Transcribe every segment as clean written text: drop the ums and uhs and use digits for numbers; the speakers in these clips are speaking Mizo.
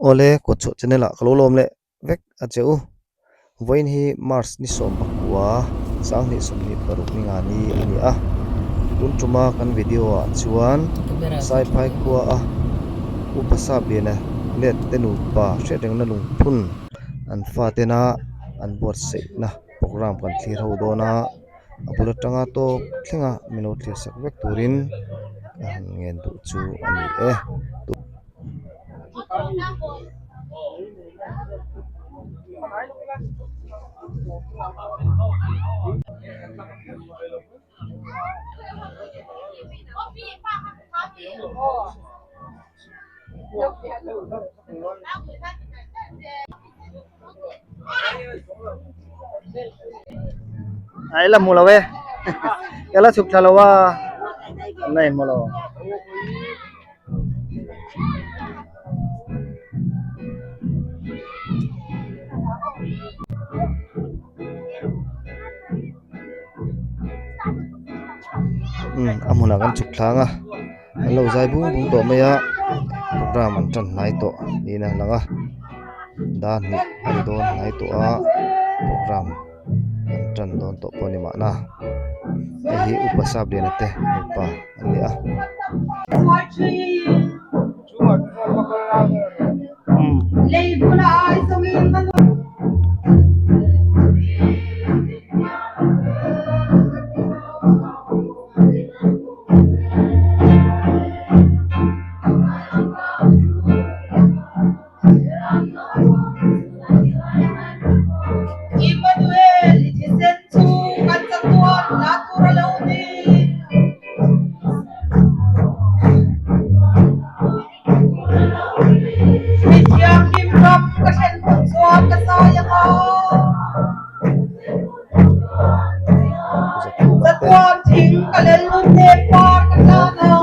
Awle kawtchhuah channel ah ka lo lawm leh vek a che u. Vawiin hi March ni 19 2026 ni nga ni a ni a. Tun tuma kan video ah chuan Saiphai khua a Upa Sapliana let te nupa hriatrengna lungphun an fatena an buatsaihna program kan thlir ho dawn a. A bul atanga tawp thlenga min lo thlir sak vek turin ka han ngen duh chu a ni e. Ai la hmu lo e ka la chhuk thla lo a an la inhmu lo. Umm a hmunah kan chhuk thlang a an lo zai bung bung tawh mai a program an tan hnai tawh niin a lang a dar hnih a ni dawn hnai tawh a program an tan dawn tawh pawh a ni mahna hei hi upa Sapliana te nupa an ni a.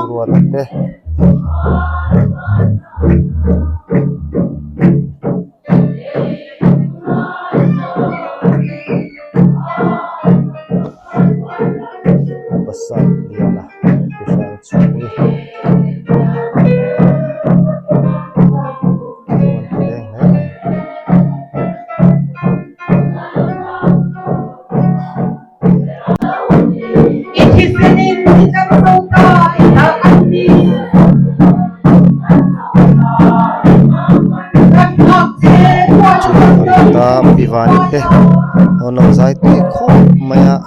Ruata te. Pasal Liana ti hrang chhung hi lung an ti leng hle mai. Ta Pivani te an lo zai tui khawp mai a.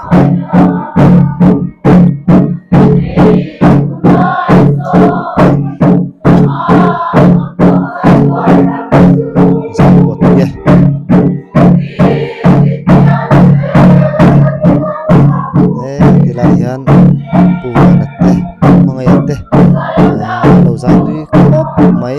Zai pawh tui e. He tilai hian Pu Vana te Hmangaih te an lo zai tui khawp mai.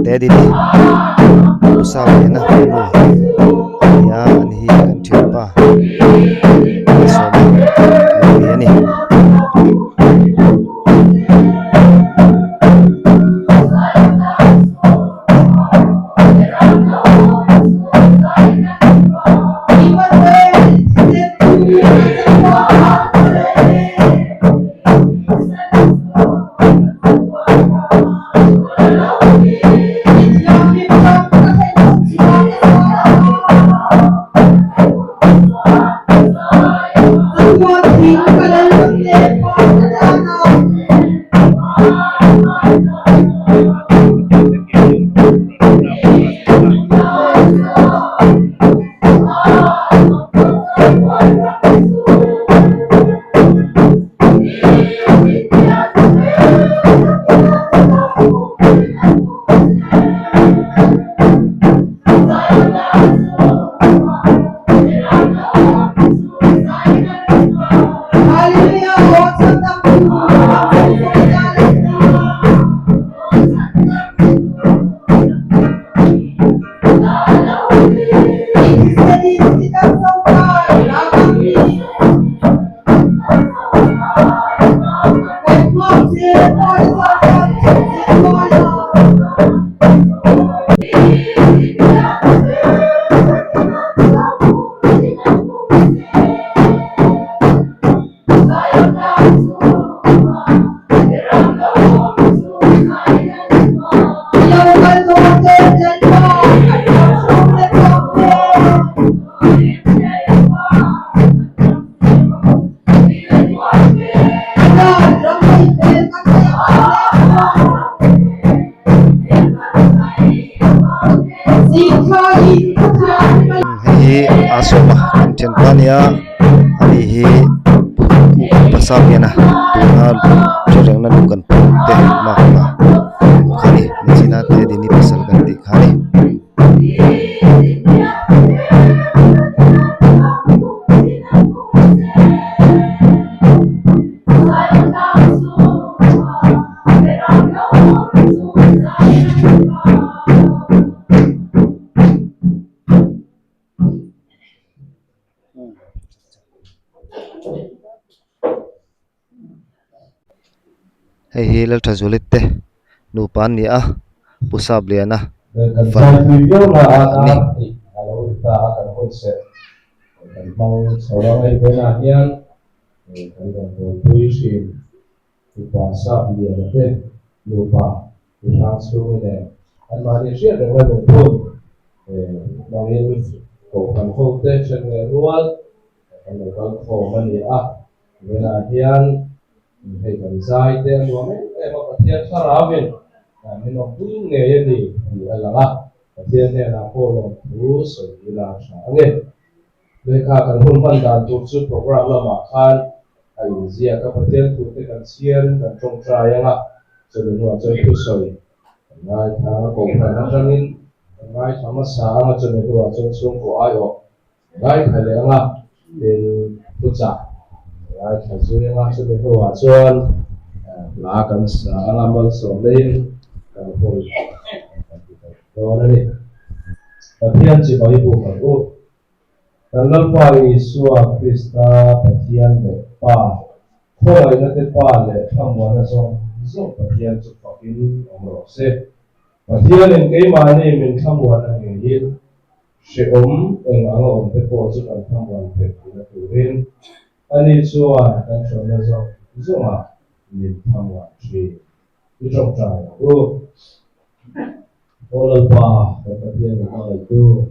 Teddy Pu Sangliana nu ania ani hi kan thianpa Malsawma nupui a ni. Hei hi a sawm a kan thianpa a nia ani hi pasal hian a tuna thuthleng na kan puk te makpa kha a ni nichina te dini pasal kan tih kha a ni. Hei hi Lalthazualit te nupa an ni a Pu Sapliana Kan fanu zai tui viau na a an ni. dar tih a lo ri ta a kan hun serh kan hmang chho a hei venah hian kan rawn buaipui thin Upa Sapliana te nupa mi hrang chhungi nen anmahni hriat reng la lungphun hmangin kohhran hote then leh rual kan lo kal khawm a ni a. Tunah hian hei kan zai te a nuam em em a, Pathian thlarauin min awmpui ngei a ni tih a lang a, Pathian hnenah pawh lawmthu sawi ila a tha ang e. Lehkha kan hun hman dan tur chu program lamah khan a inziak a, Pathian thu te kan chhiarin kan tawngtai ang a, chumi hnuah chuan thusawi kan ngaithla ang a, kohhran atangin kan ngaithla hmasa ang a, chumi hnuah chuan chhungkaw aiawh Ngaithla leh anga tin thuchah ngaithla zui anga chumi hnuah chuan hla kan sa anga malsawm laiin kan hun kan ti tawp dawn a ni. Pathian chibai buk ang u. Kan Lalpa Isua Krista Pathian leh Pa, khawngaihna te Pa leh thlamuana zawng zawng Pathian chu fakin awm rawh se. Pathianin keimahni min thlamuana ngeiin Hrehawm eng ang a awm te pawh chu kan thlamuan ve theihna turin ani chuan kan hreawmna zawng zawngah min thlamuan thin. I tawngtai ang u. Aw Lalpa, kan Pathian min hmangaihtu,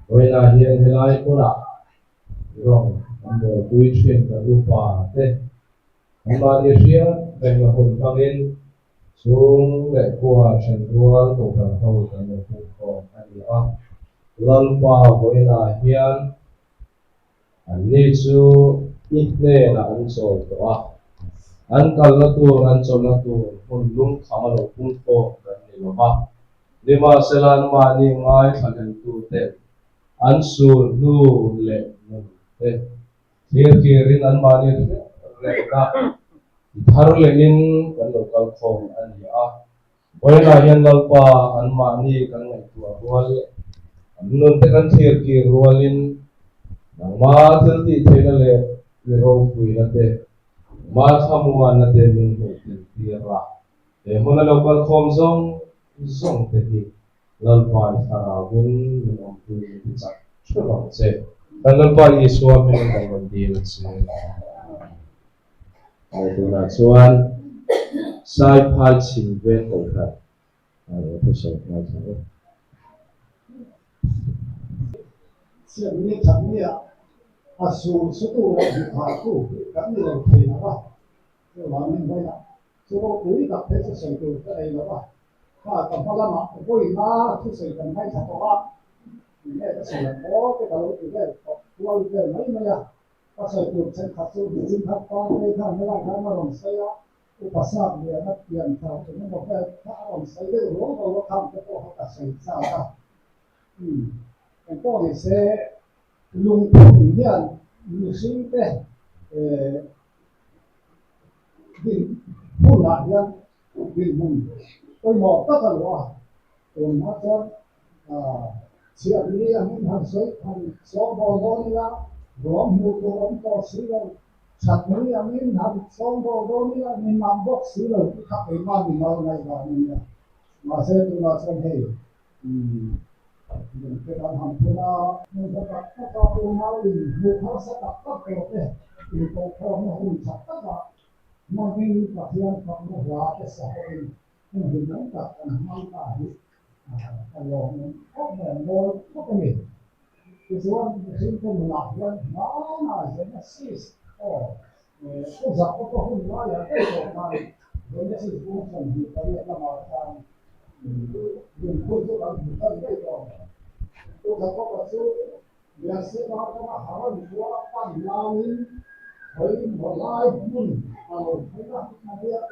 vawiinah hian helai hmunah rawng kan buaipui thin kan upa te, anmahni hriat rengna hun hmangin Chung leh khua then rual kohhran ho kan lo pungkhawm a ni a, Lalpa vawiinah hian anni chu i hnenah an chawl tawh a, an kalna tur an chawlhna tur hmun lungkham a lo pungkhawm kan ni lo va, nimahsela anmahni ngaithlahleltuten an sul hnu leh nun te Thlir kirin anmahni hreh rehna ti thar lehin kan lo kal khawm a ni a. Vawiinah hian Lalpa anmahni kan ngaihtuah rual leh an nunte kan thlir kir rualin nangma thil tih theihna leh i ropuina te, nangma thlamuanna te min hmuh tel tir a. He hmuna lo kal khawm zawng zawng te hi Lalpa i thlarauin min awmtu min ti chak theuh ang che. Kan Lalpa Isua hmingin kan rawn dil a che. Aw tunah chuan Saiphai chhim veng kohhran a thusawi nghal thung e. Siamni chaknia a sur sutu leh hmuhthahtu hi kan ni lo thei lo va, chuvangin vawiinah chu ropui tak phei chu sawi tur ka nei lo va. Kha ka hma lamah vawiina thusawi kan ngaithla tawh a, enge ka sawi ang aw te ka lo ti vel tawh kual vel mai mai a, ka sawi tur thenkhat chu nichin khat pa phei khan helai khan a rawn sawi a, upa sap lian a pian thar eng emaw vel kha a rawn sawi deuh rual rual a, khang te pawh kha ka sawi chak a, umm engpawh ni se lungphun hian mihring te eh din hunah hian Dinhmun pawimawh tak a luah a, tun hma chuan Chhiat ni angin han sawi han sawngbawl dawn ila, ruang hmuh tur awm tawh si lo. That ni angin han sawngbawl dawn ila, ni mang bawk si lo tih kha keimah ni mal ngaihdan a nia. Mahse tunah chuan hei lungte kan han phun a. Hmun tha tak taka unau in hmuh harsa tak tak tawh te inkohkhawmna hun tha takah hmangin Pathian fakna hla te sa pawhin Heng hi tam tak kan hmang ta hi a lawmawm khawp mai, a mawi khawp a ni. Tichuan mihringte nunah hian hmanah Genesis aw Pu Jakob-a hun laiah daih pawh khan Genesis bung 28 lamah khan lungphun chu kan hmu tan daih tawh a ni. Pu Jakob-a chu Beersheba atanga Haran khua a pan laiin hawi maw lai hmun a lo thleng a, a nia.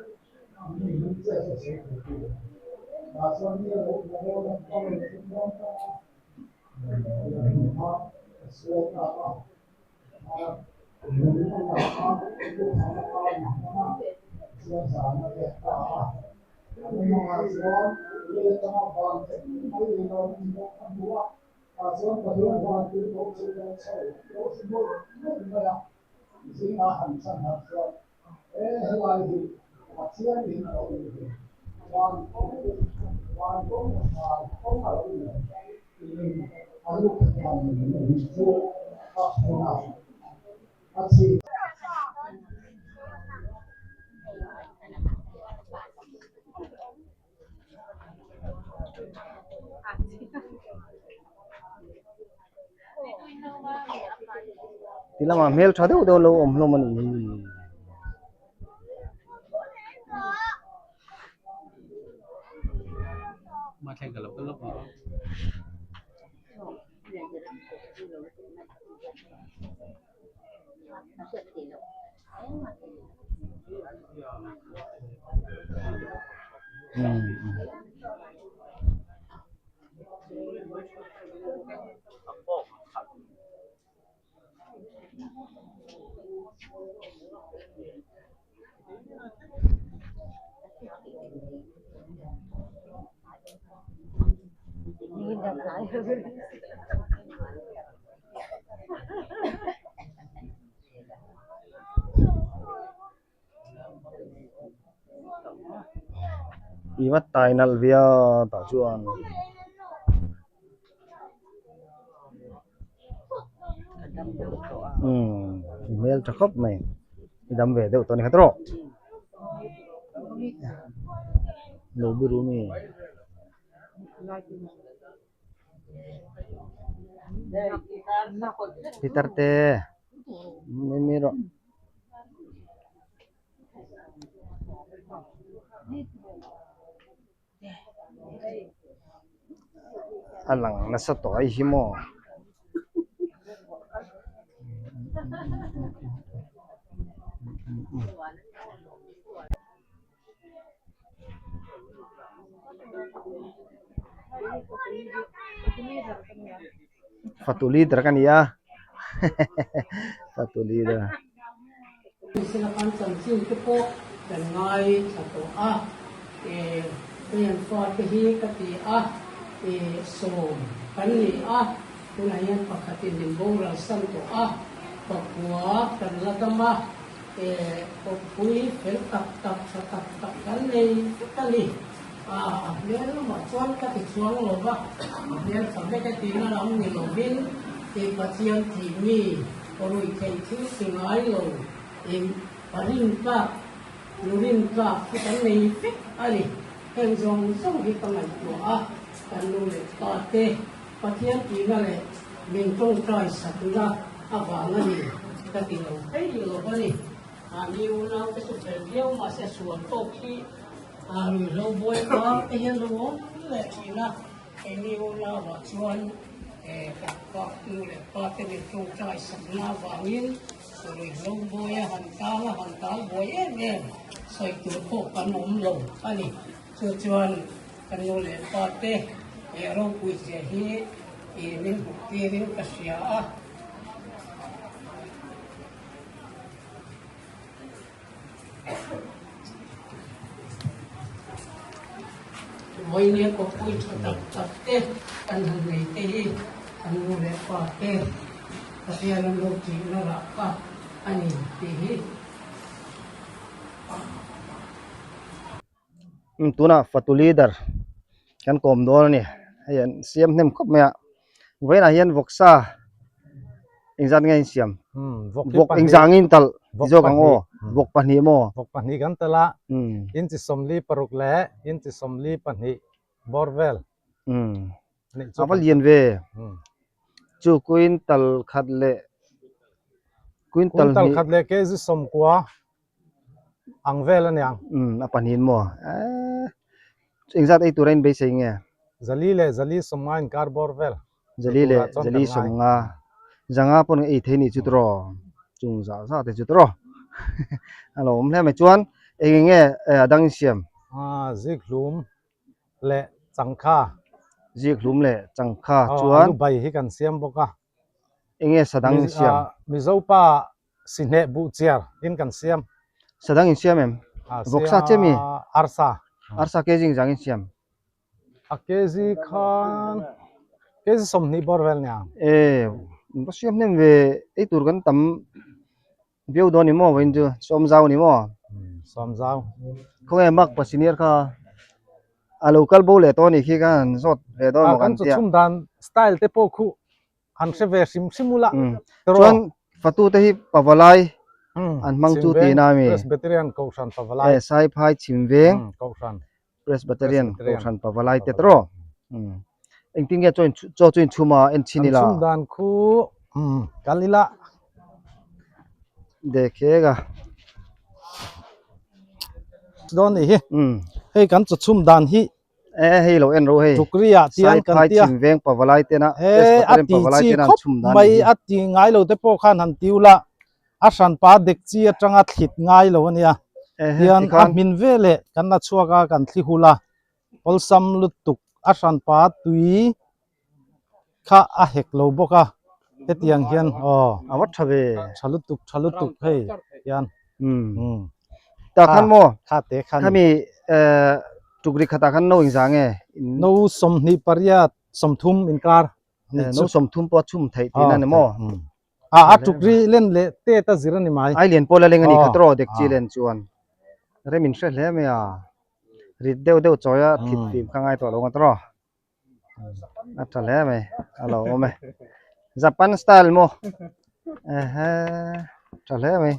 He helai hi Pathian in a lo ni ve. Van kawng van kawng van kawng a lo ni tiin a lu khan min chu a thleng a, a chhip. Ti lamah hmel tha deuh deuh lo awm hlawm a nih hi. I va tai nalh ve a tah chuan umm i hmel tha khawp mai i dam ve deuh tawh a ni kha tawh lo biru mi. Pitar te mi rawh. A lang nasa tawh ai hi maw. Fatu leader ka ni a fatu leader. Selakan chanchin te pawh kan ngaithla tawh a, heng fate hi ka ti a, sawm kan ni a, tunah hian pakhatin min boral san tawh a, pakua kan la dam a. Kawppui fel tak tak tha tak tak kan nei vek a ni. A hmel lamah chuan ka ti chuang lo va, a hmel tha vek e tihna lam ni lovin i Pathian tih mi ruih theih thil ti ngai lo i parin tlak, nurin tlak hi kan nei vek a ni. Heng zawng zawng hi ka ngaihtuah a, kan nu leh pa te Pathian tihna leh min tawngtai sakna avang a ni ka ti lo thei lo a ni. Mahni unaute chu fel viau mahse sual tawk hi ruihhlo buai kar te hian lo awm leh thin a. Keini unauah chuan kan pa nu leh pa te min tawngtai sakna avangin ruihhlo buai a han tang a han tal buai em em sawi tur pawh kan awm lo a ni. Chu chuan ka nu leh pa te he ropui zia hi min hmuh tirin ka hria a. Vawinia kawppui tha tak tak te kan han nei te hi kan nu leh pa te Pathian an lo tihna rah kha a ni tih hi. Tunah fatu leader kan kawm dawn a ni hei an siam hnem khawp mai a vawiinah hian vawksa engzat nge an siam vawk engzah angin talh ti zawk ang aw vawk pahnih maw vawk pahnih kan talh a inchi 46 leh inchi 42 bawr vel a va lian ve chu quintal khat leh quintal khat leh kg 90 Ang vel a niang. Umm a pahnihin maw? Eeh engzat ei tura in beisei nge? Zali leh zali sawmnga inkar bawr vel. Zali leh zali sawmnga. Zanga pawn ei thei nih chu tawh chung zah zah te chu tawh a lo awm hle mai chuan eng eng nge a dang in siam? Aa zik hlum leh changkha. Zik hlum leh changkha chuan. Alu bai hi kan siam bawk a. Eng nge sadang in siam? Mizopa Sihneh buh chiar in kan siam. Sadang in siam em? Vawksa che mi? Arsa. Arsa kg engzang in siam? A kg khan kg 20 bawr vel nia. E, va siam hnem ve ei tur kan tam viau dawn ni maw vawiin chu sawm zau ni maw? Sawm zau. Khawnge mak pa senior kha a lo kal bo leh tawh a nih khi khan zawt ve dawn maw kan tia. Kan chawchhum dan style te pawh khuh Han hre ve hrim hrim ula. Chuan fatu te hi Pavalai an hmang chu tihna a mi? Presbyterian Kohhran Pavalai. E Saiphai Chhimveng Kohhran Presbyterian Kohhran Pavalai te tawh. Engtin nge chaw chu inchhum a en chhin ila? An chhum dan khu kal ila. Dekhek a. Dawn nih hi. Hei kan chaw chhum dan hi E hei lo en ro hei. Tukri ah tiang kan tia. Saiphai veng pavalai tena Presbyterian pavalai tena an chhum dan mai a ti ngai lo te pawh khan han tiu la a hran pa dek chi atanga thlit ngai lo ania hian a hmin ve leh kan la chhuak a kan thli hul a awlsam lutuk a hran pa tui kha a hek lo bawk a hetiang hian aw a va tha ve tha lutuk tha lutuk hei hian um tah khan maw kha te khan khami eh tukri khatah khan no engzah nge no 28 30 inkar no 30 pawh a chhum theih tihna ni maw a a tukri len leh te ta zir a ni mai ai lian pawh la leng a ni kha tawh dek chi len chuan rem in hre hle mai a rit deuh deuh chawi a thit fim kha ngai tawh lo nga tawh A tha hle mai a lo awm e Japan style maw ehe tha hle mai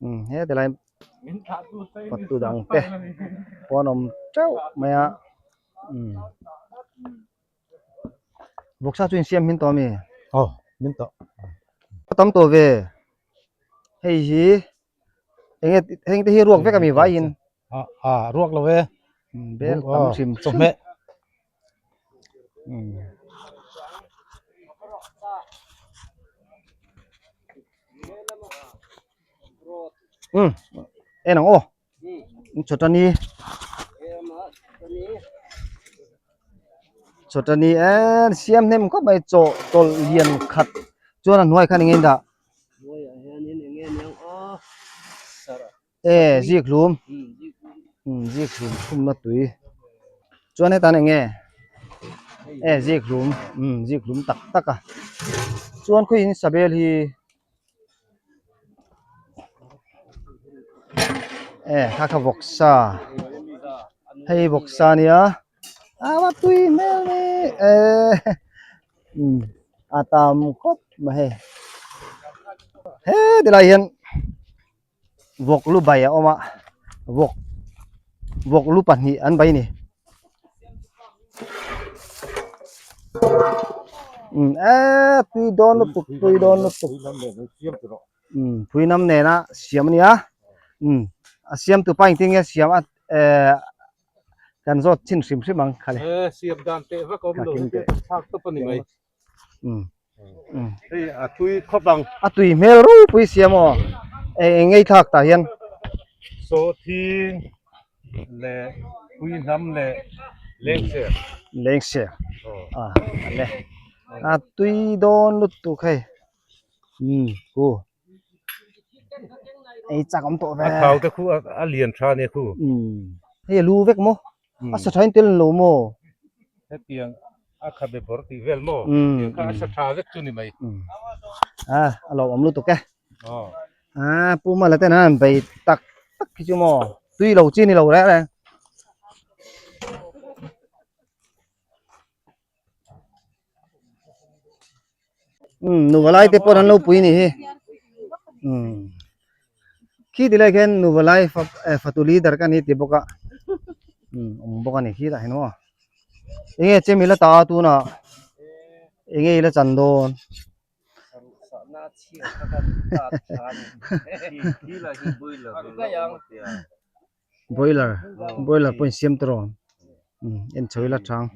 umm he tilai patu dang te pawh an awm teuh mai a umm vawksa chu insiam hmin tawh a mi aw hmin tawh a tam tawh ve hei hi eng nge heng te hi ruak vek a mi vaiin. A a ruak lo e. Bel tam hrim hrim. Chawhmeh. Um en ang aw. Chawtani. Chawtani en siam hnem khawp mai chaw tawlh lian khat chuan a hnuai khan eng nge dah. E zik hlum zik hlum chhumna tui chuan hetan eng nge e zik hlum zik hlum tak tak a chuan khawiin sabel hi e kha kha vawksa hei vawksa a nia a va tui hmel mai e a tam khawp mai hei he tilai hian. Vawk lu bai a awm a vawk vawk lu pahnih an bai a ni umm eee tui dawn lutuk tui dawn lutuk umm phui nam nena siam a nia umm a siam tu pa engtin nge siam a ehh kan zawt chhin hrim hrim ang kha le. Siam dan teh vak a awm lo thlak tawp a ni mai. Hei a tui khawp ang. A tui hmel ropui sia maw? Eng ngei thlak tah hian. Sawhthing leh Puihnam leh Lengser. Lengser. A le. A tui dawn lutuk hei. Umm ku. Ei chak awm tawh ve. A thau te khu a lian tha nia khu. Umm. Hei a lu vek maw? A sa tha in tel lo maw? Hetiang a khabe bawr tih vel maw? Tiang kha a sa tha vek chu ni mai. A a lo awm lutuk e. A Pu Mala ten an bei tak tak khi chu maw? Tui lo chi ni lo reng reng. Umm nuva lai te pawh an lo pui ni hi umm khi ti lai khian nuva lai fa eh fatu leader ka ni ti bawk a umm awm bawk a ni khi tah hian maw eng nge chemi la ta a tunah eng nge i la chan dawn. Boiler boiler pawh insiam ta rawh en chho ila tha ang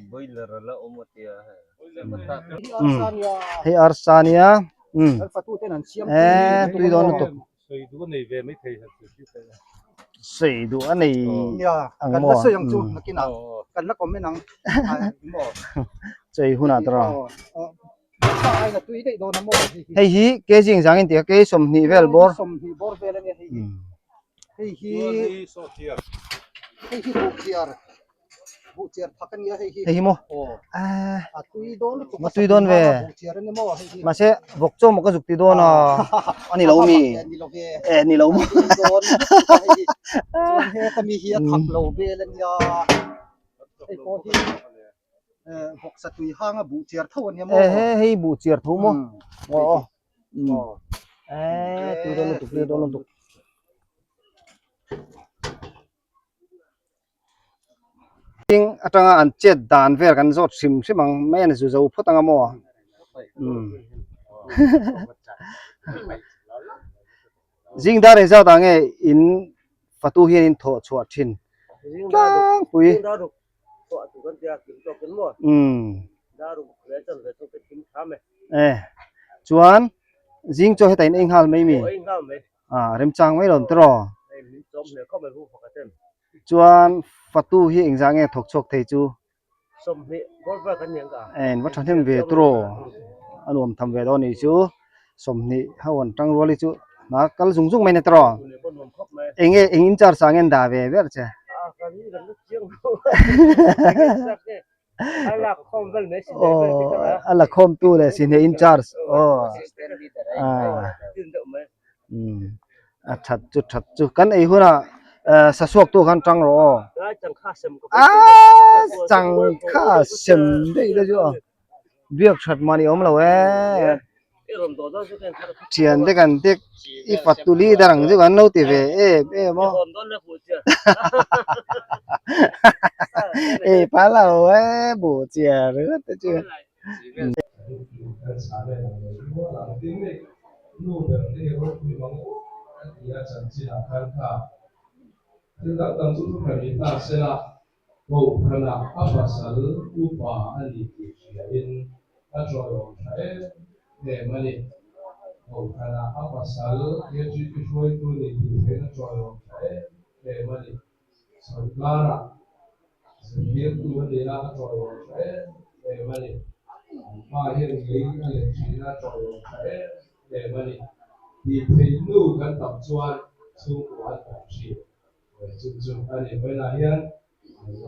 hei arsa ania eee tui dawn lutuk sawi duh a nei ang maw chawi hunah ta rawh. Hei hi kg engzang in tih a kg 20 vel bawr. Hei hi hei hi buhchiar buhchiar phak a nia hei hi. Hei hi maw? Aw. A A tui dawn lutuk a tui dawn ve. Buhchiar a ni maw hei hi. Mahse vawk chaw maw ka zuk ti dawn a a ni lo mi? Ni lo ve. Eh ni lo maw? Tui dawn lutuk a hei hi. Chuan heta mi hi a thak lo vel a nia. Hei pawh hi vawk sa tui hang a buhchiar tho a nia maw? Eh hei buhchiar tho maw? Aw aw. Eh tui dawn lutuk tui dawn lutuk. Ding atanga an chet dan vel kan zawt hrim hrim ang mai a ni zu zo phawt anga maw umm zing dar engzat ah nge in fatu hian in thawh chhuah thin tlangpui umm eh chuan zing chaw hetah in ei nghal mai mi. Ah remchang mai lo ang tiraw? Chuan fatu hi engzah nge thawk chhuak thei chu? En va thahnem ve tiraw? A nuam tham ve dawn anih chu. 20 ho an tang rual hi chu hna kal zung zung mai na tiraw? Eng nge eng in charge ah nge an dah ve ber che? Aw a la khawm tu leh sihne in charge aw a that chu that chu kan ei hunah sa suak tu khan tang rawh aw aaa changkha sem daih te chu aw biak that mahni awm lo e thian te kan tek i fatu leader ang chu kan lo ti ve em em aw e pa lo e bu chiar ringawt te chu. Kohhranah a pasal upa a ni tih hriain a ṭawlawm ṭha em em a ni. Kohhranah a pasal KGP hruaitu ni tih hriain a ṭawlawm ṭha em em a ni. Sawrkarah zirtirtu a ni a, a ṭawlawm ṭha em em a ni. An pa hian lei a let ṭhin a, a ṭawlawm ṭha em em a ni. Tih theih nu kan tam chuan chhungkua an tam ṭhin. Chu chu a nih vawiinah hian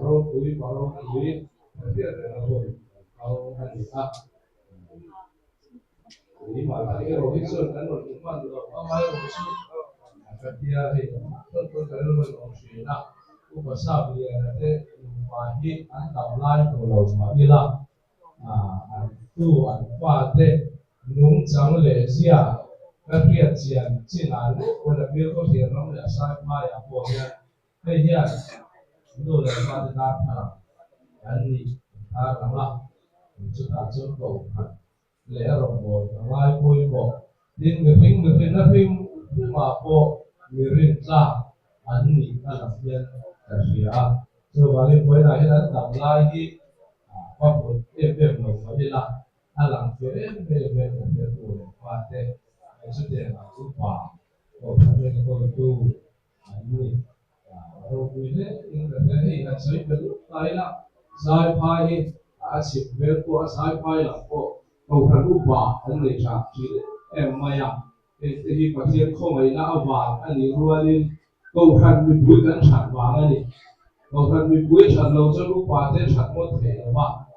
ropui pa ropui ka hriat reng a hun kan kal a ni a. Keimah tak erawh hi chuan kan rawn inhman lo amaherawh chu ka tia hei tawn tawn kan rawn awm thin a. Upa Sapliana te nupa hi an tam lai hmu lo mah ila an tu an fate nungchang leh zia ka hriat chian chinah leh pawn a bial khaw hliam ram leh a sai hmaiah pawh hian hei hian nu leh pate darthlalang an nih an tar lang a, chutah chuan kohhran leh a rawngbâwl ka ngai pawimawh. Tin, mihring mihrinna hrim hrimah pawh mi rintlak an nih a lang hian ka hria a. Chuvangin vawiinah hian an dam lai hi ka hmu em em lo mah ila, a lang fir em em hian ka hria tu leh fate chutiang ang upa kohhran enkawltu an ni. A ropui hle in ka hria. Hei han sawi pe lup ta ila, Zaiphai hi a chhip hmel pawh a Zaiphai lam pawh kohhran upa an nei tha thin em mai a. Hei te hi Pathian khawngaihna avang a nih rualin kohhran mipui kan that vang a ni. Kohhran mipui that lo chuan upa te that ngawt theih lo va,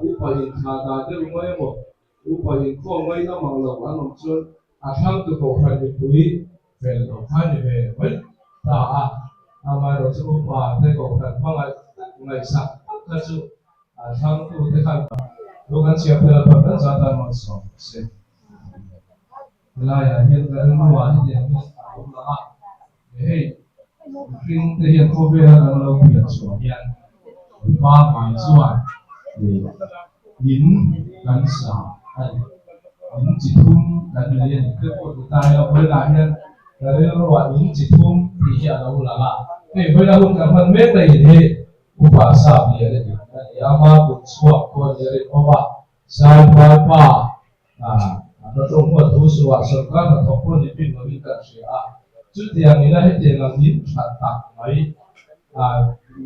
upa inthlah dah deuh mai emaw, upa inkhawm mai na mang lo an awm chuan a thlangtu kohhran mipui fel lo kha ni ve mai ta a. Amaherawhchu chu upa te kohhran hmangaih tak ngaihsak tak kha chu a thlangtu te khan lo kan chhiar fel a pan kan zat a malsawm se. Helaiah hian ka rilruah hetiang hi a awm lang a, hei mihring te hian khawvela kan lo pian chhuah hian mipa mai chuan in kan sa a ni, in chi thum kan nei a ni te pawh ti ta ila vawiinah hian ka rilruah in chi thum tih hi a lo lang a, hei vawiina hun kan hman mek na in hi upa sap lian a ni a ni a, ma kut chhuak pawh a ni a rinawm a, Saiphai pa A ka tawng huat thu suah sorkar hnathawk pawh ni bik lovin kan hria a, chutiang ina hetiang ang in that tak mai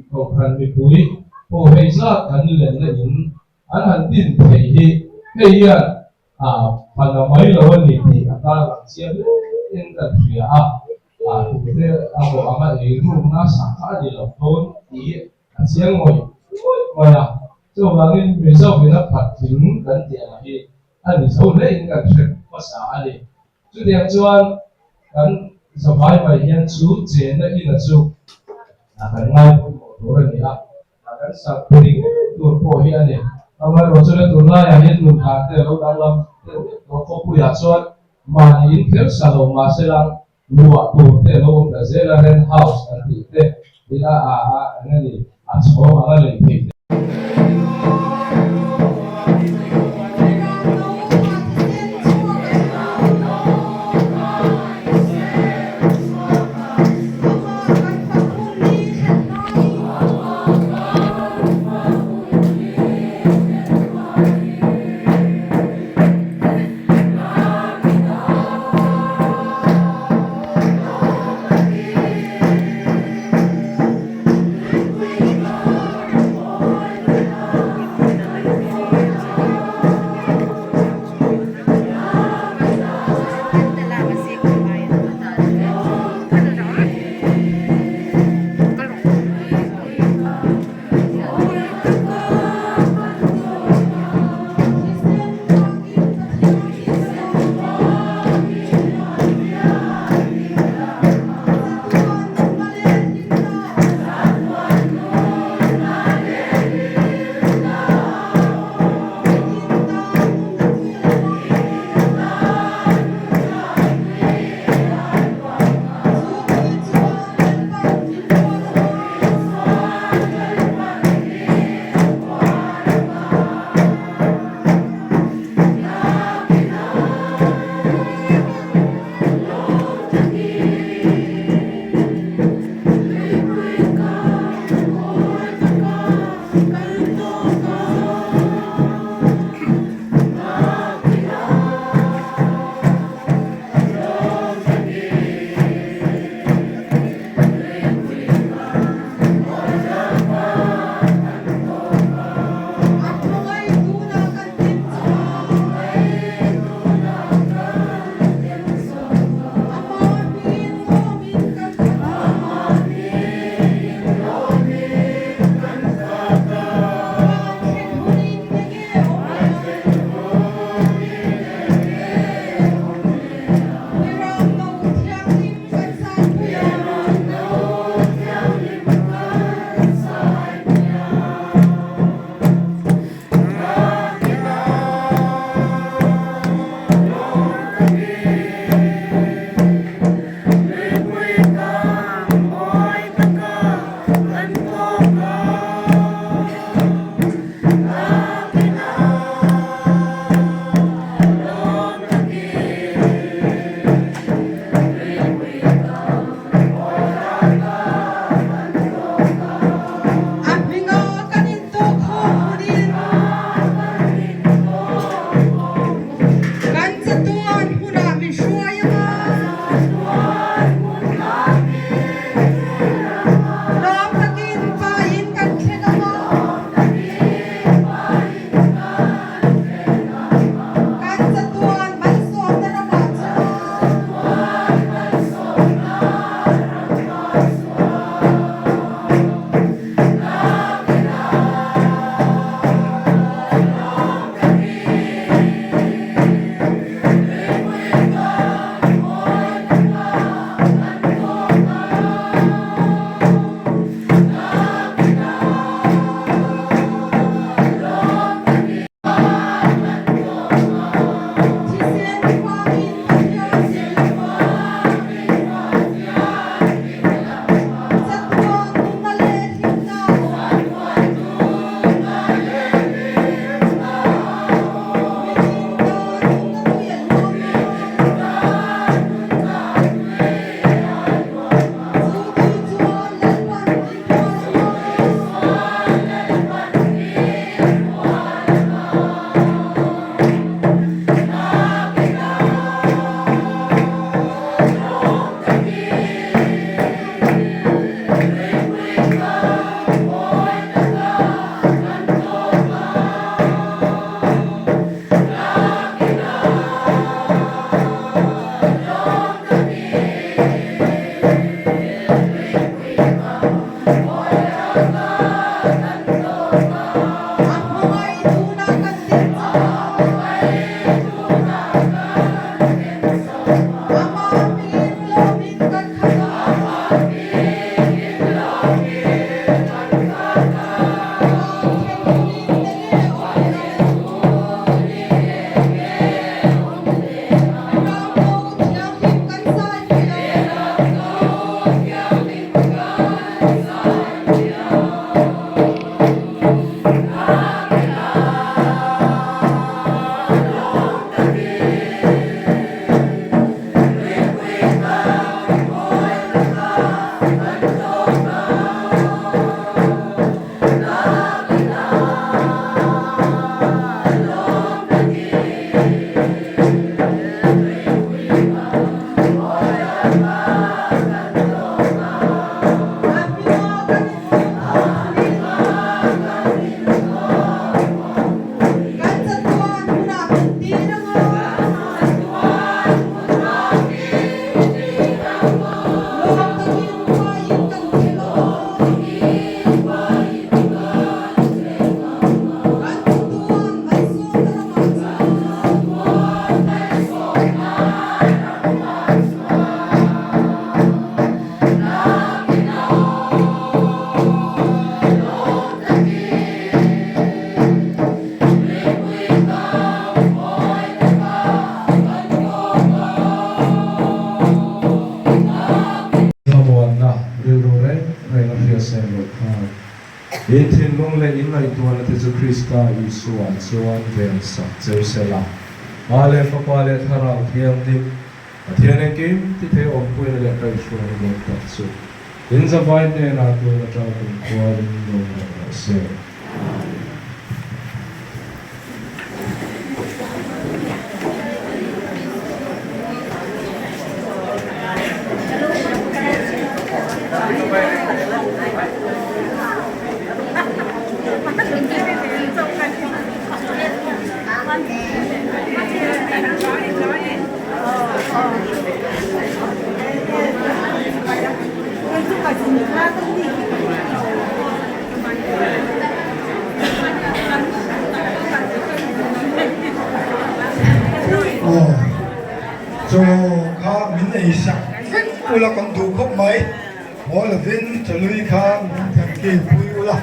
kohhran mipui pawh hei zat kan lenna in an han din thei hi hei hian phana mai lo a ni tih a tarlang chiang hle in kan hria a, tute a bawh anga ei rukna sak kha a ni lo dawn tih A chiang ngawih ngawih mai a, chuvangin Mizo in a patling kan tih ang hi a ni zo hle in kan hre hmasa a ni. Chutiang chuan kan zavai mai hian chu chenna ina chu kan ngai pawimawh tur a ni a, kan sak thei ngei tur pawh hi a ni. Amaherawhchu tunlaiah hian nun dan te a lo danglam deuh deuh tawh khawpuiah chuan mahni in kher sa lo mahse lang Luah tur te lo awm ta zel a, rent house an tih te hi a a a eng a ni, a chhawng ang a lei theih te. Thlamuanna rilru reng reng a hriatsen loh khan in thinlung leh in ngaihtuahna te chu Krista Isua chuan ven sak cheu se la. Pa leh Fapa leh Thlarau Thianghlim, Pathian engkim tithei awmpuina leh kaihhruaina nuam tak chu in zavai hnenah tun atang kumkhua in lo ngawih rawh se. Aw chaw kha min ei sak vek ula kan duh khawp mai haw lovin chawlui kha min thlen kil pui ula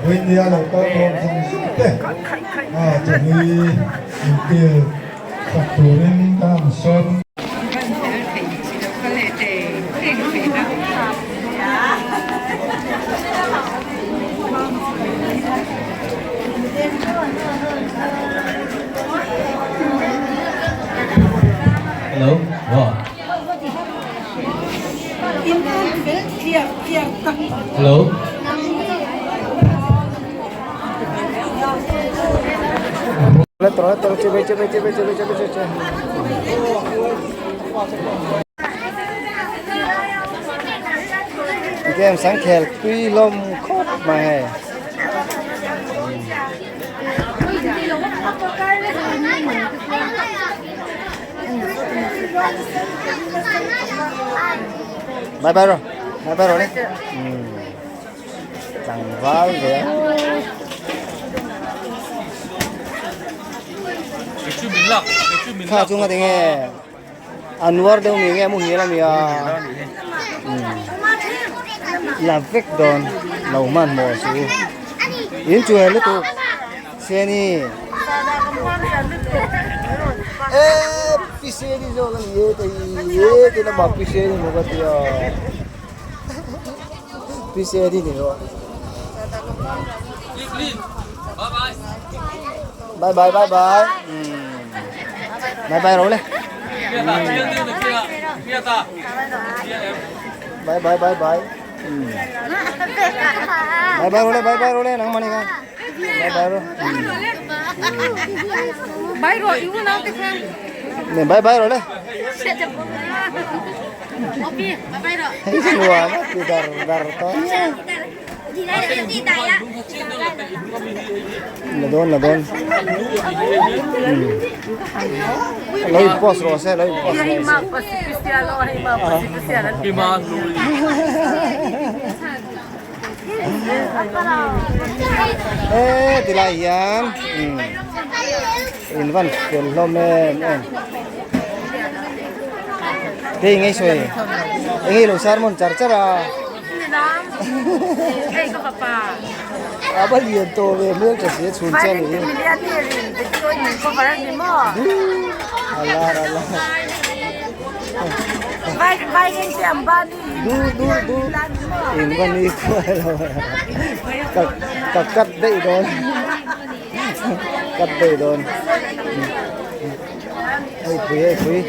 vawinia lo kal khawm zawng zawng te a chawlui in kil sak turin ka han sawn. Hello, wow. Hello. Game sáng khel tui lom khawp mai hei. Bye bye rồi, bye bye rồi đấy. Tlangval ve a. Kha chu nga tinge Anwar deuh mi nge muhil a nia la vek dawn lo hmanhmawh chu in chu he lutuk Seni e pi Seni zawk a ni e tei e tei lamah pi Seni maw ka tia pi Seni ni rawh bye bye bye bye bye bye rồi bye bye bye bye bye bye rồi bye bye rồi nang mani ka bye bye rồi Bye rồi, yêu nó cái xem. nè bye bye rồi đấy Ok, bye bye rồi. Hei nuam a ti dar dar tawh. La dawn la dawn lo in post rawh se lo in post rawh se e tilai hian in van fel hlawm em em te engei sawi engei lo sermon char char a. A va lian tawh ve hmel tha si a chhun chian ni a lar a lar du du du in va ni khuai lo ka ka cut daih dawn cut daih dawn hei pui hei pui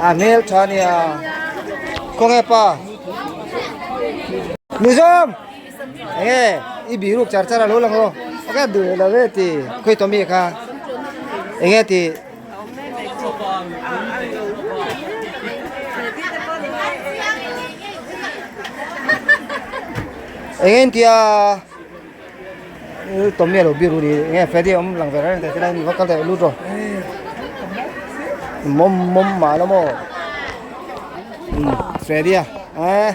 a hmel tha nia khawnge pa Mizawm enge i biruk char char a lo lang aw a ka duh lo ve ti khawi tawh mi kha enge ti. Eng en tia Tommy a lo biru ni enge Freddy a awm lang ve reng reng tilai va kal teh lut rawh mawm mawm mah la maw Freddy a eh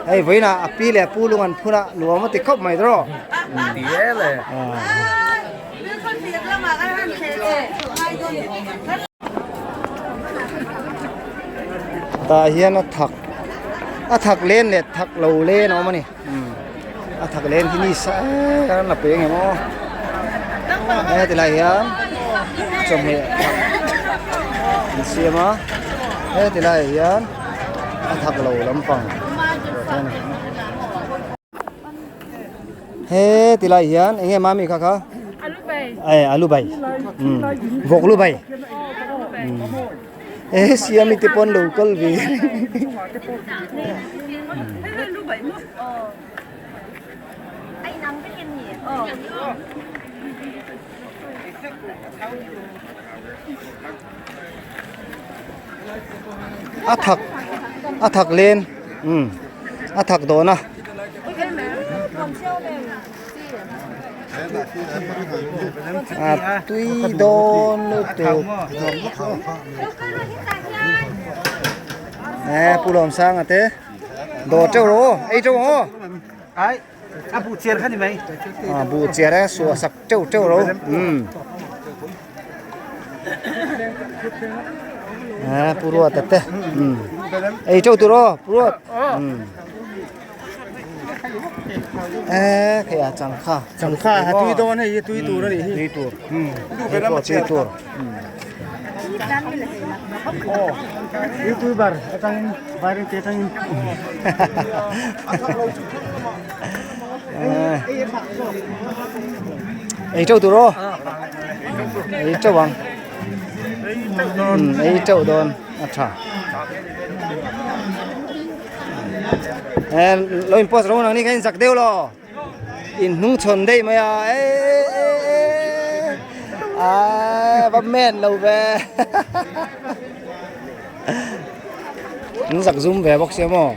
hei vawiinah a pi leh a pu lung an phun a nuam a ti khawp mai tawh Ti e le. Tah hian a thak a thak len leh thak lo len a awm a ni a thak len hi ni sa em a pe ang em aw heti lai hian chawhmeh thak an siam a heti laiah hian a thak lo lampang a ni. He ti lai hian eng nge mami kha kha eh alu bai vawk lu bai eh siami te pawn lo kal ve a thak a thak len a thak dawn a. A tui dawn lutuk eh pu lawm sang ate dawr teuh rawh aw ei teuh ang aw ai a buh chiar kha ni mai a buh chiar a suah sak teuh teuh rawh umm eh pu ruat ate umm ei teuh tur aw pu ruat umm. Eee hei a changkha changkha a tui dawn hei hi tui tur a nih hi tui tur hei pawh tui tur youtuber atangin vairengte atangin ei teuh tur aw ei teuh ang ei teuh dawn a tha. Eh lo in post ro nang ni kha in zak deuh lo in hnung chhawn daih mai a eh eh eh a va men lo ve in zak zum ve bawk sia maw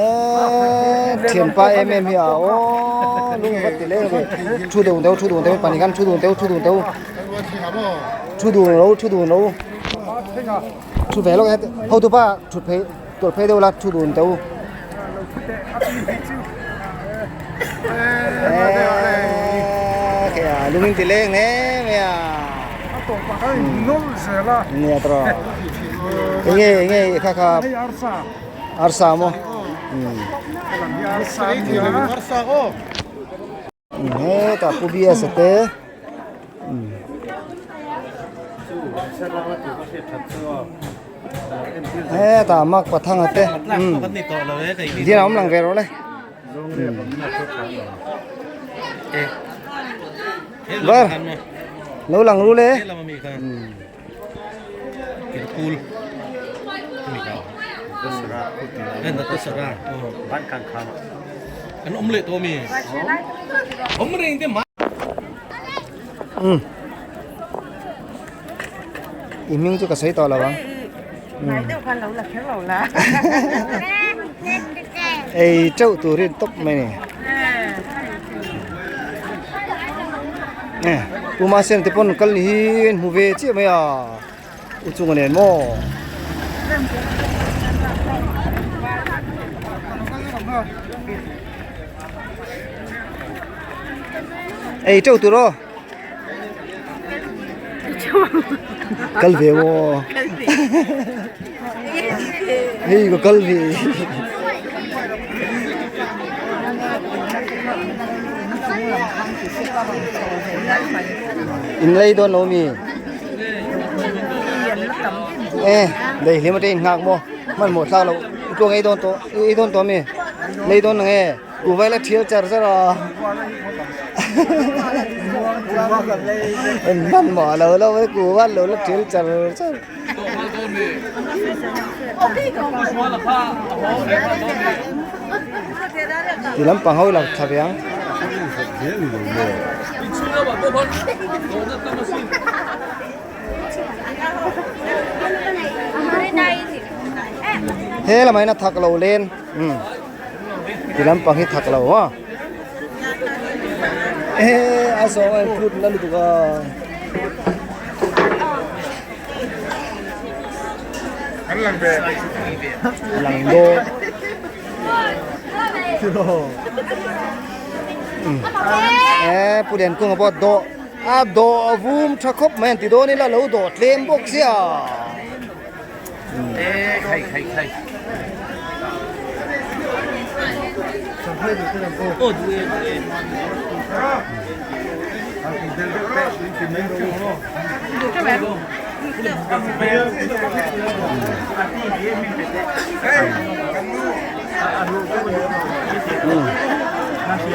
Eee thianpa em em hi a aw lung vat ti leng ve thu dun deuh thu dun deuh pahnih khan thu dun deuh thu dun deuh thu dun lo thu dun lo thu ve lawk e hotu pa thut phei tawlh phei deuh la thu dun deuh eee kei a lung in ti leng em mai a nia tawh enge enge kha kha. Arsa maw hetah pu bias a te hetah mak pathang a te dil a awm lang ve rawh le bar lo lang ru le. I hming chu ka sawi tawh lo ang. Hnai deuh khan lo la kher lo la. Ei teuh tur hi tawp mai ni. Pu Masian te pawn kal ni hi an hmu ve chiah mai a. U chunga nen maw. Ei teuh tur aw. Kal ve maw? Hei ka kal ve. In lei dawn lo mi? E, dei hlim ate in nghak maw? Hmanhmawh thlak lo. I tluang ei dawn tawh, ei dawn tawh mi? Lei dawn nang e. Ku vai la thial char char a. En hman mah lo lo vai ku van lo la thial char char. Ti lampang ho i lo thla ve ang. He lamah hian a thak lo len. Ti lampang hi thak lo a e a zawng a inphut na lutuk a lang dawn e pu Liankunga pawh dawh a dawh vum tha khawp mai an ti dawn ila lo dawh tlem bawk sia.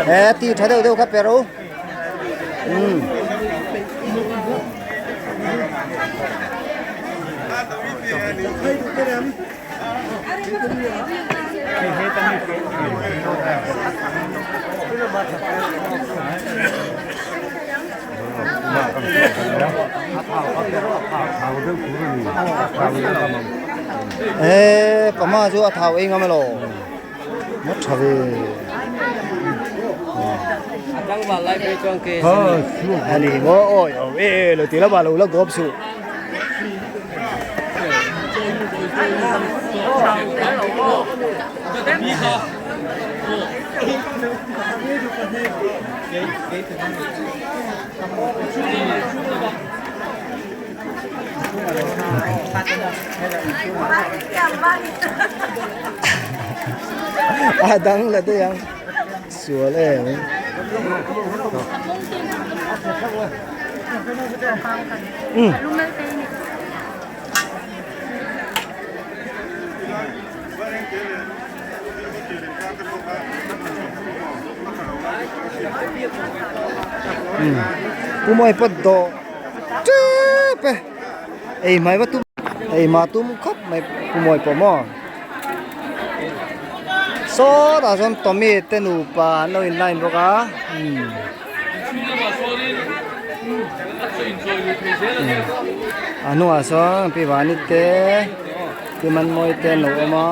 Ê, ti tha deuh deuh kha pe ro. Ê, pama chu a thau ei ngam elo. Nó tha ve. Ani maw awi aw e lo ti lama lo la gawp suh. A dang la daih ang sual em Pu Mawi pawt dawh tep e ei mai va tum ei mah tum khawp mai Pu Mawi pawh maw sawtah sawn Tommy te nupa an lo in line bawk a a hnungah sawn Pi Vani te Pi Manmawi te an lo awm a.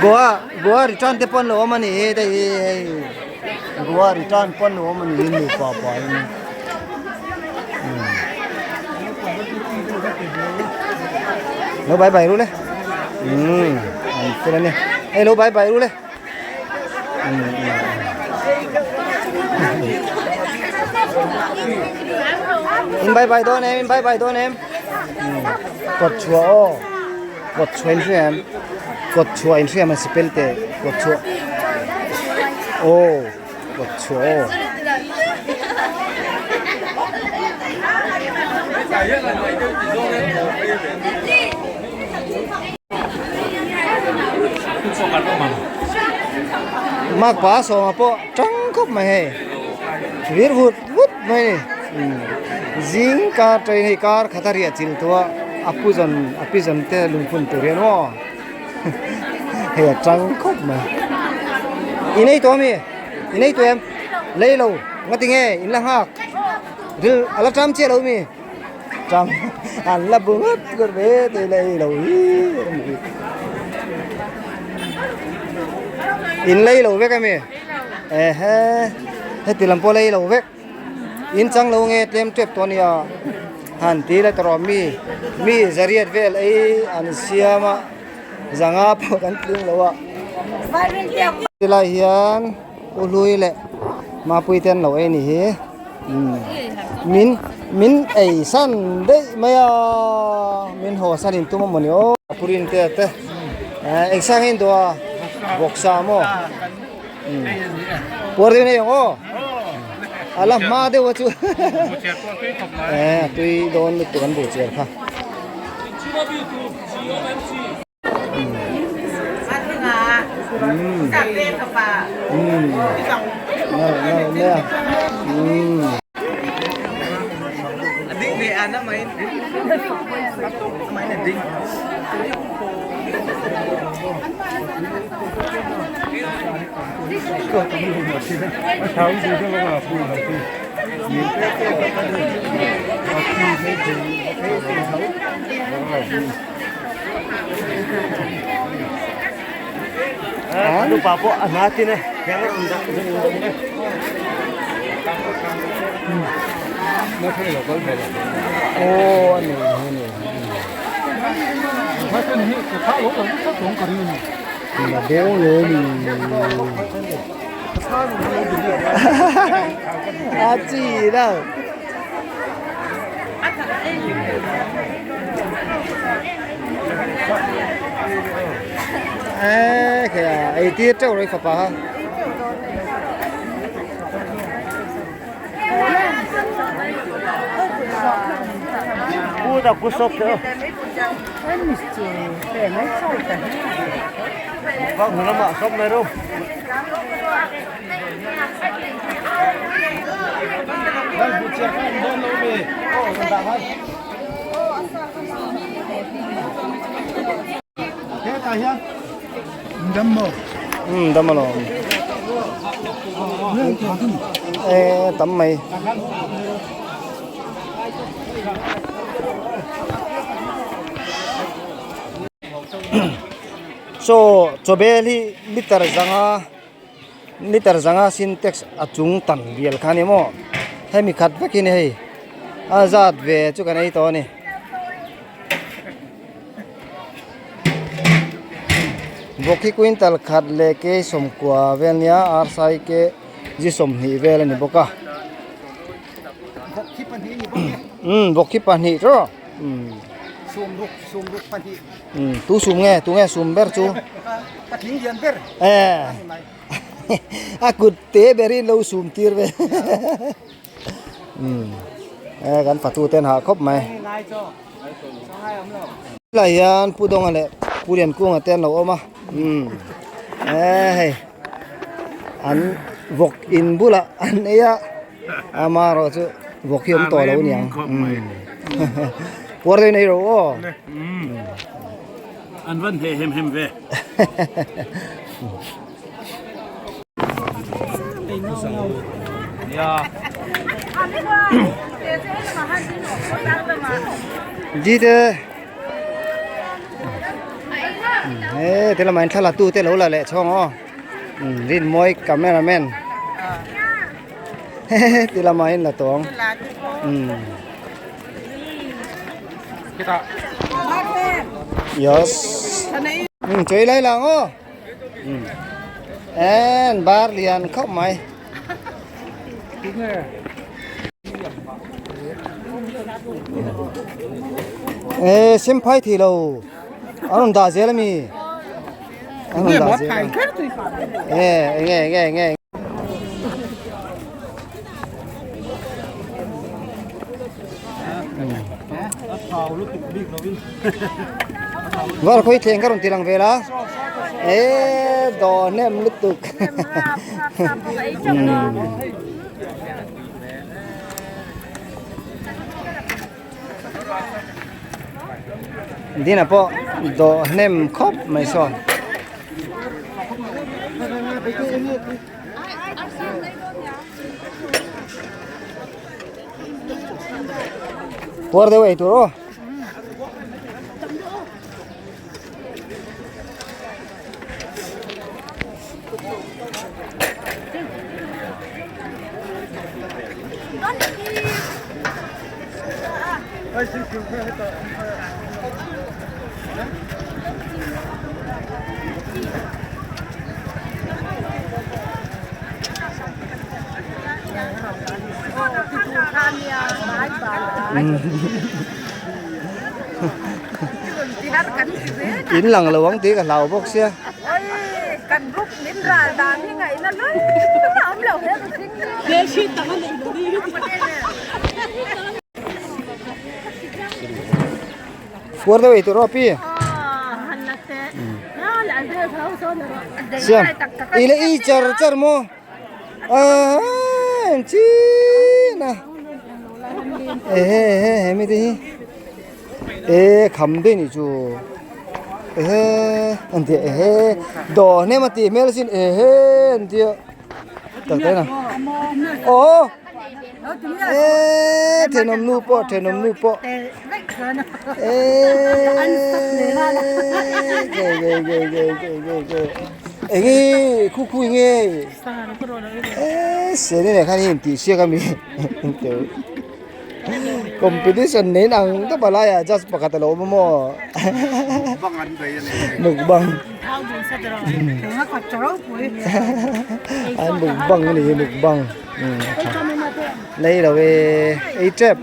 Goa Goa return te pawh an lo awm a ni hi hei hi hei Goa return pawh an lo awm a ni hi nupa pahin lo bye bye ru le umm an fel a nia hei lo bye bye ru le in bye bye dawn em in bye bye dawn em kawt chhuah aw kawt chhuah in hria em kawt chhuah in hria em a sipel te kawt chhuah aw kawt chhuah aw. Makpa sawma pawh tang khawp mai hei vir vut vut mai a ni zing kar train hei kar khat a riah chilh tawh a a pu zawn a pi zawn te lungphun tur hian maw hei a tang khawp mai in ei tawh ami in ei tawh em lei lo nga tinge in la nghak. Ril ala ṭam chiah lo mi? Ṭam an la bu ngawt ngawt ve tih la ei lo hi a ni. In lei lo vek a mi? Ehe heti lam pawh lei lo vek. In chang lo nge tlem tep tawh a nia. Han ti la tawh rawh mi mi zariat vel ei an siam a zanga pawh kan tling lo a. Tilai hian U Hlui leh Mapui te an lo ei a nih hi. Min min ei san daih mai a min haw san in tum a mawni aw. Purin te te eng sang in duh a vawksa maw puar deuh nei ang aw a la hma deuh a chu tui dawn lutuk an buhchiar kha. Nupa pawh a hna tin e aw a nei a nei la deuh lo ni a chi lo. Ê kìa, ei tir teuh rei fapa ha. Dam alawm e tam mai chaw chaw bel hi liter zanga liter zanga sintex a chung tam bial kha a ni maw hemi khat vek hi ni hei a zat ve chu kan ei tawh a ni. Vawk hi quintal khat leh ke sawmkua vel nia arsai ke ji 20 vel a ni bawk a umm vawk hi pahnih tawh umm umm tu sum nge tu nge sum ber chu a kut te berin lo sum tir ve. Umm e kan fatu ten hah khawp mai lai hian pu dawnga leh pu liankunga te an lo awm a umm e hei an vawk in bulah an ei a amaherawh chu vawk hi awm tawh lo aniang umm puar deuhin ei rawh aw an van heh hem hem ve. Dite he ti lamah in thla la tu te lo la leh chhawng aw Rinmawi cameraman hehe ti lamah in la tawng yes chawih lai lang aw. En bar lian khawp mai. E sem phai thei lo an rawn dah zel ami an rawn dah zel e enge enge enge Var khawi thleng ka rawn ti lang vel a e dawh hnem lutuk Dina pawh dawh hnem khawp mai sawn. Puar deuh ei tur aw. In lang lo ang tih ka hlau bawk sia. Puar deuh ei tur aw pi. Siam. I le i char char maw. Ah chi na. Ehe ehe he mi te hi. E kham daih nih chu. Ehe an tia ehe dawh hnem a tih hmel asin ehe an tia. Tak tak na. Aw. Eee thenawm nu pawh thenawm nu pawh eee ge ge ge ge ge ge ge enge khu khu enge eee seni nen khan hi intih siak ami competition nen ang tawp a laiah judge pakhat alo awm a maw mukbang an mukbang a ni hi mukbang. Nei lo e ei tep.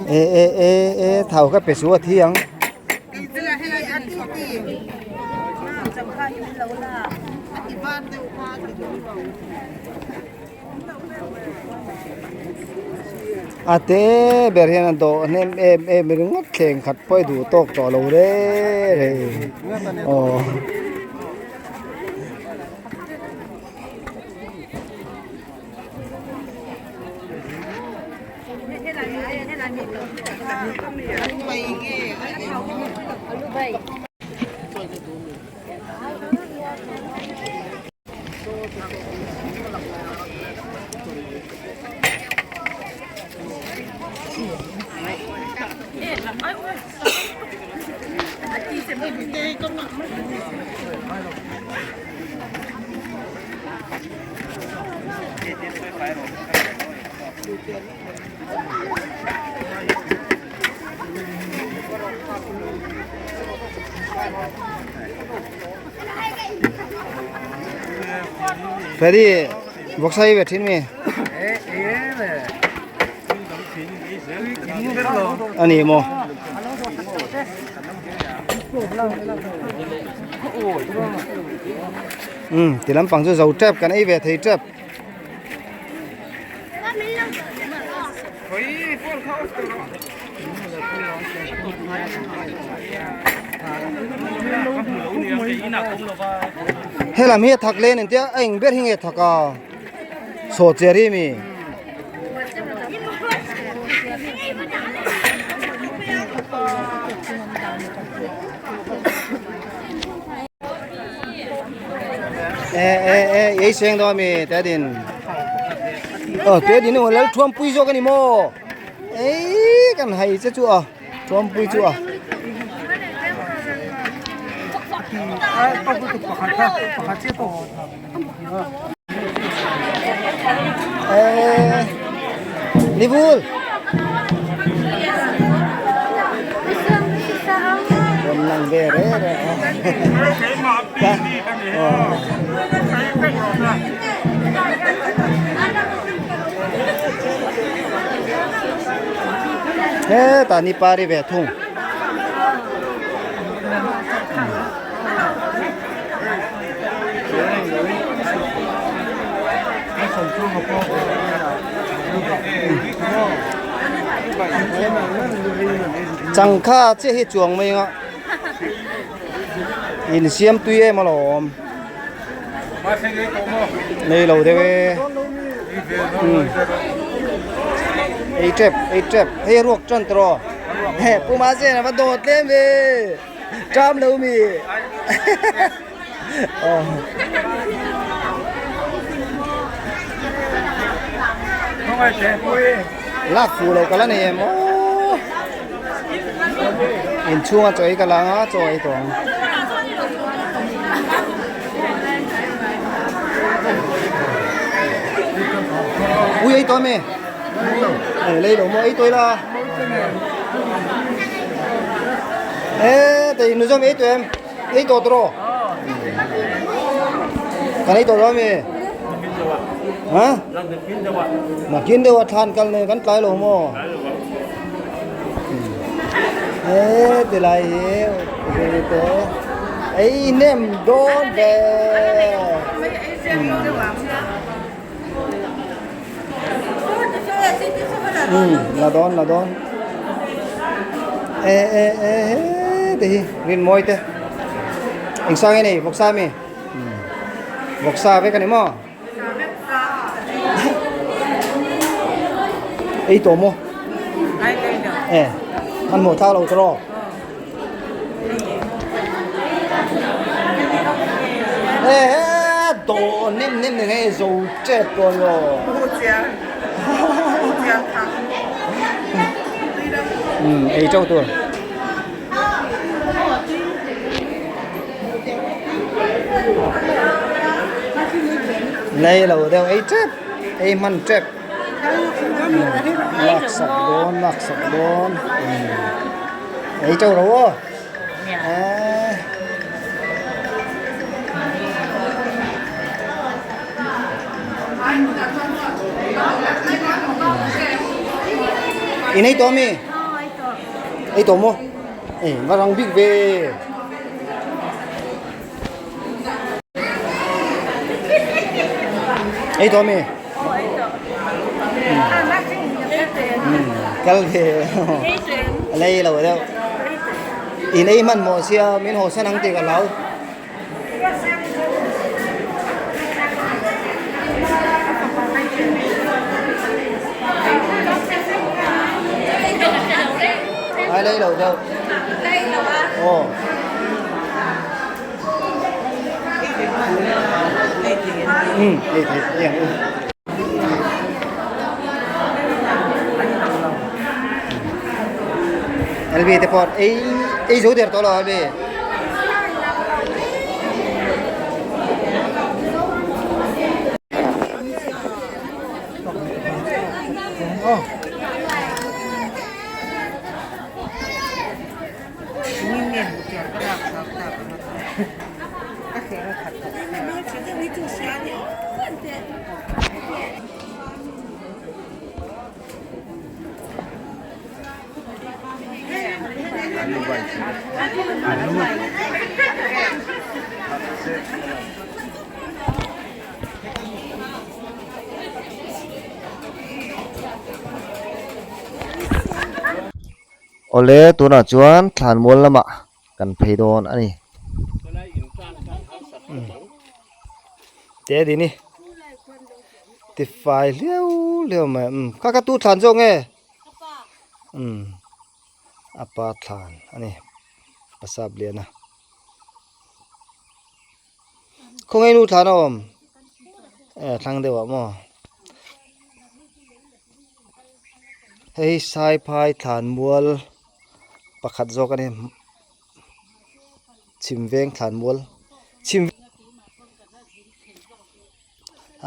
E e e e thau ka pe su a thi ang. A te ber hian a dawh hnem em em ringawt thleng khat pawh i duh tawk tawh lo re re aw. Freddy vawksa hi ve thin mi a ni maw um ti lampang chu zo tep kan ei ve thei tep. Helam hi a thak len engtia a eng ber hi nge thak a saw cher hi mi. E e e ei seng dawn ami te din aw te din lal thuam pui zawk ani maw ei kan hai che chu a thuam pui chu a. E ni vul rawn lang ve re re a Hetah ni pari ve thung. Changkha chiah hi chuang mai anga insiam tui em alawm nei lo deuh e ei tep ei tep hei ruak tan tawh he puma chen a va dawt tlem ve ṭam lo mi Lak fuh lo ka la nei em aw inchhunga chaw ei ka la anga chaw ei tawh ang. Ui ei tawh ami? Lei lo maw ei tawh ila. E tei nu zawm ei tawh em? Ei tawh tawh Kan ei tawh lo ami? Ha? Nakin deuh a thlan kal nei kan tlai lo maw? E ti lai hi te ei nem dawn ve. La dawn la dawn e e e he te hi rin mawi te eng sang nge nei vawksa ami vawksa vek ani maw ei tawh maw e hmanhmawh thlak lo tawh rawh. Dawh nem nem ni nge zo tep dawn lo. Ei teuh tur. Nei lo deuh ei tep ei hman tep. Laksak dawn laksak dawn. Ei teuh ro aw. In ei tawh ami? Ei tawh maw? Ei va rang bik ve. Ei tawh ami? Kal ve lei lo deuh in ei hman maw sia min haw san ang tih ka hlau. Ai lei lo deuh. Aw. Ei thei ei ang u. LB te pawh ei ei zo der tawh lo LB. Awle tunah chuan thlanmual lamah kan phei dawn a ni. Te dini ti fai hliau hliau mai umm kha kha tu thlan zawk nge umm a pa thlan a ni pasap lian a khawnge nu thlan a awm eh thlang deuh ah maw hei saiphai thlan mual pakhat zawk a ni. Chhim veng thlan mual chhim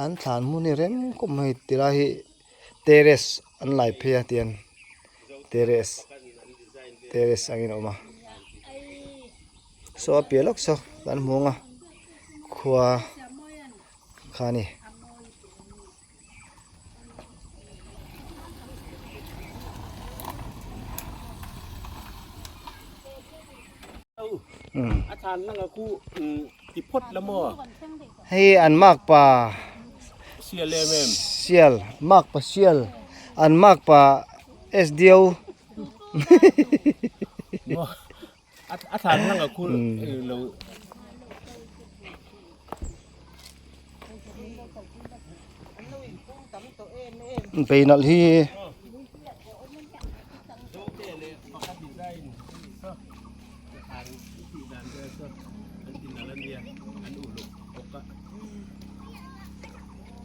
an thlan hmun hi rem khawp mai ti lai hi terrace an lai phei a tian terrace terrace angin a awm a saw a piah lawk saw kan hmu ang a khua kha a ni. A thlan lang a khu ti phawt la maw? Hei an makpa Sial em em. Sial makpa sial an makpa SDO. A thlan lang a khu lo. Beinalh hi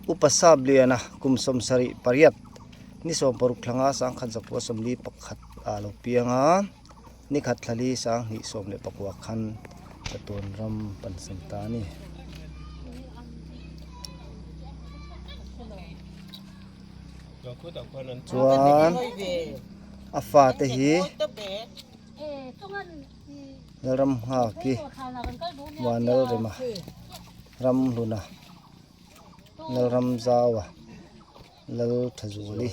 Upa Sapliana kum 78 ni 16 thlanga 1941 ah lo piang a. Ni khat thlali 2019 khan chatuan ram pansan ta a ni. Chuan a fate hi Lalram Nghaki Vanlalrema Ramhluna Lalramzaua Lalthazuali.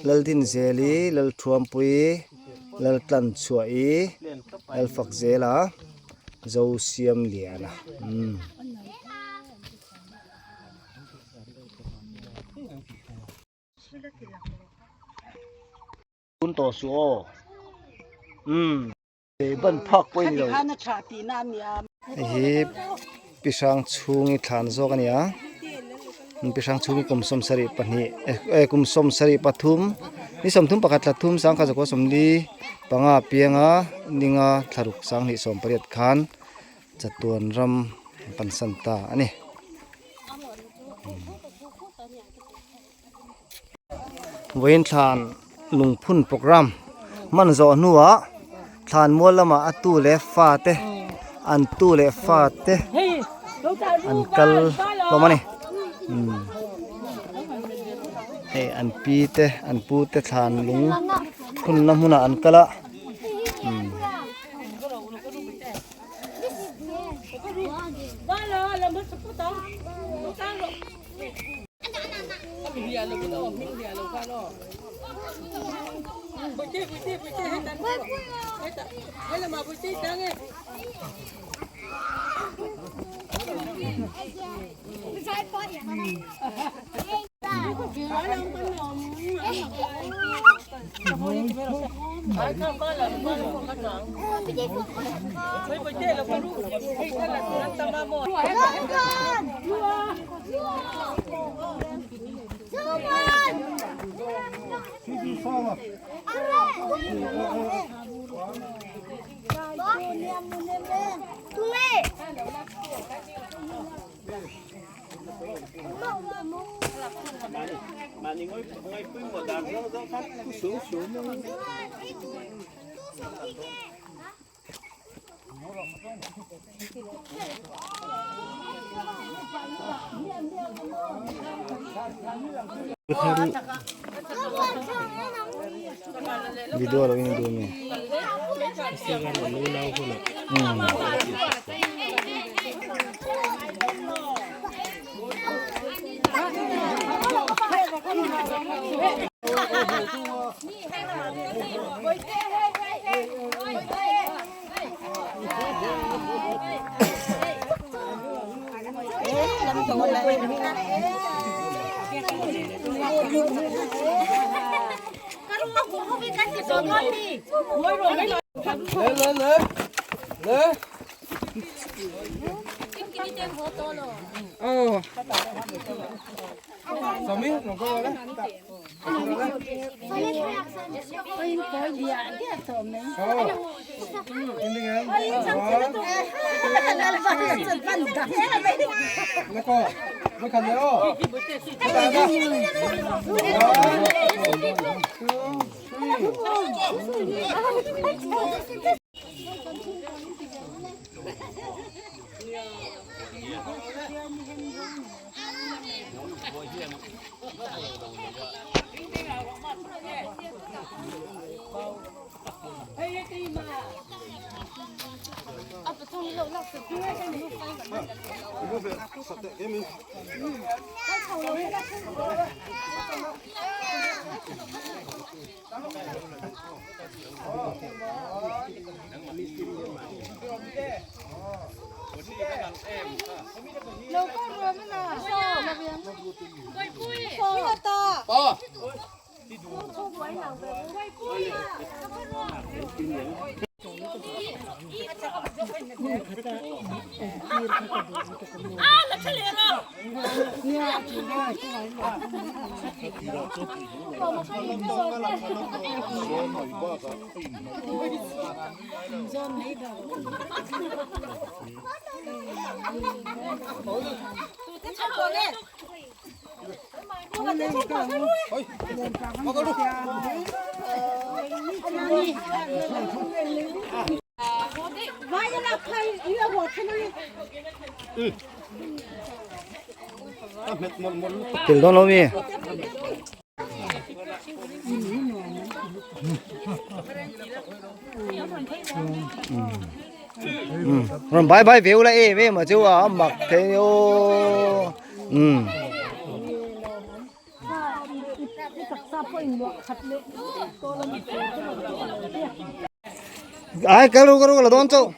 Laldinzeli, Lalthuampui, Laltlanchhuahi, Lalfakzela, Zosiamliana. Umm. Tun tawh suh aw. Umm. Ban phak pawh a ni lo. Hei hi pi hrang chhungi thlan zawk a ni a pi hrang chhungi kum 72 eh kum 73 ni 31 thla thum sangkhat zakua sawmli panga pianga ninga thlaruk sanghnih 18 khan chatuan ram an pansan ta a ni. Vawiin thlan lungphun program hman zawh hnuah thlan mual lamah a tu leh fa te an tu leh fa te an kal hlawm a ni umm hei an pi te an pu te thlan lung phunna hmunah an kal a umm. Video lo in duh mi. Tel dawn lo mi. Rawn bai bai ve ula em em a chu a mak thei aw. Um. Ai kal ru kal ru la dawn chauh.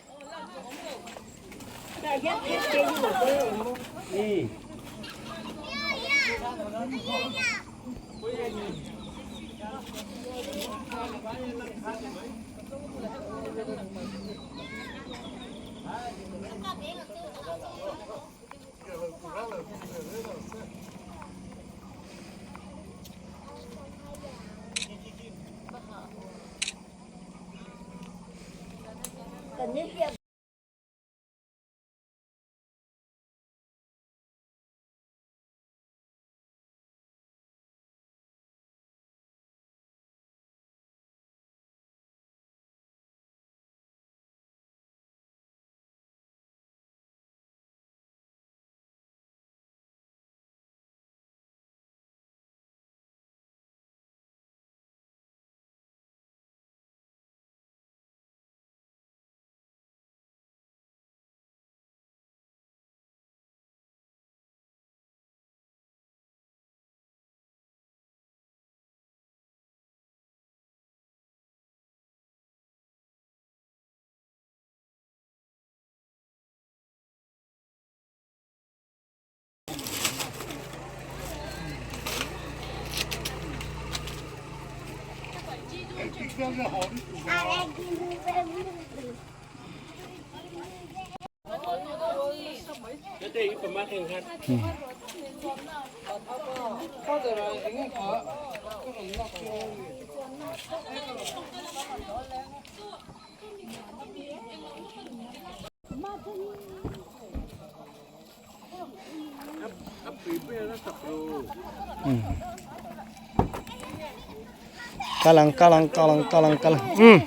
Kalang kalang kalang kalang kalang um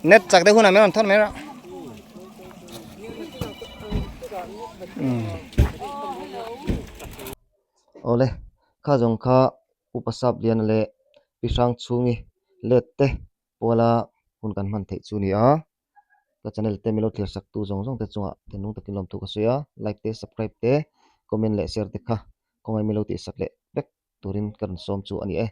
net chak deuh hunah mai rawn thawn mai rawh um awle kha zawng kha upa sap lian leh pi hrang chhungi let te puala hun kan hman theih chu a ni a. Ka channel te milo thlir sak tu zawng zawng te chungah thinlung takin lawmthu ka sawi a, like te subscribe te comment leh share te kha khawngaih milo tih sak leh vek turin ka rawn sawm chu a ni e.